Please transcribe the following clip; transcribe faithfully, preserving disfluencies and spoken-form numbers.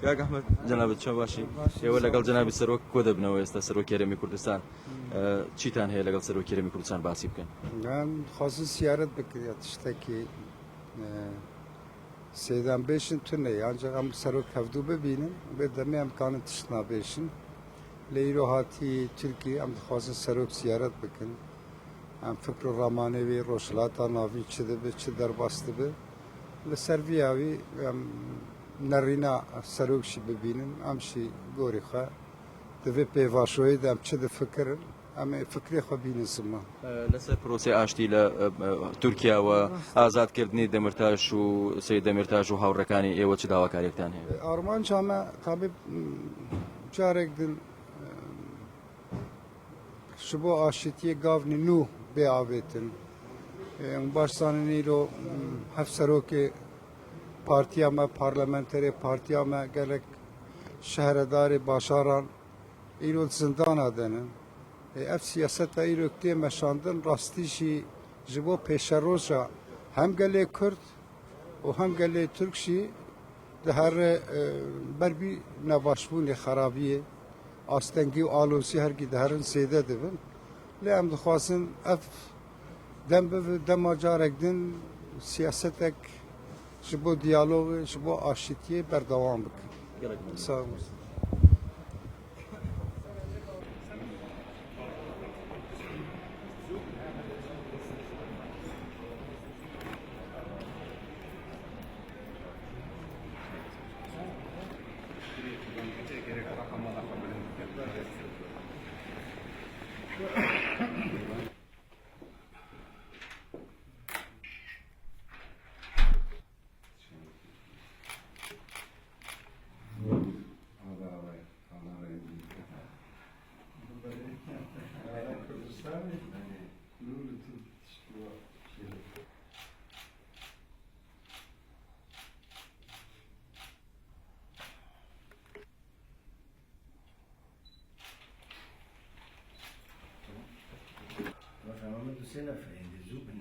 Kak Ahmed, cenabê çawa başî? Başî, Êwe sağ legal ol. Cenabê Serok ku dibinەوە ئێستا سەرۆکی هەرێمی کوردستان. Hmm. Çîتان هەیە لەگەڵ سەرۆکی هەرێمی کوردستان باسی بکەن؟ Em dixwazin ziyaret bikin ya tiştekî, e, sêdan bêşin tune ye. Ancak em serok hevdû bibînin, bê demê em kanin tiştna bêşin. Lê îro hatî Tirkî, em dixwazin serok ziyaret bikin. Em fikr û ramanê wî Rojhilata Navîn çi dibe, çi derbas dibe. Li ser vî awî em nerîna serok jî bibînin, em jî gorî xwe di vê pêvajoyê de em çi difikirin, em ê fikrê xwe bînin ziman. لەسەر پرۆسەی ئاشتی لە تورکیا و ئازادکردنی دەمرتاش و سید دەمرتاش و هاوڕەکانی ئێوە چ داواکاریەکتان هەیە؟ Armanca me tabî, carek din, ji bo aşitiyê gavnî nû bê avêtin. Em baş zanin îro, hevserokê partiya me, parlamenterê partiya me, gelek şehredarê bajaran îro di zindana de ne. Ê, ev siyaseta îro tê meşandin, rastî jî ji bo pêşeroja hem gelê Kurd û hem gelê Tirk jî dihere, e, ber vî nebaşbûnê, xerabiyê, astengî û alozî hergî diherin zêde dibin. Lê em dixwazin ev dem bibe dema carek din siyasetek ji bo diyalogê, ji bo aşitiyê berdewam bikin. Gelek memnun. Sağ olun. Bak, ama du sene feyinde, zû bin.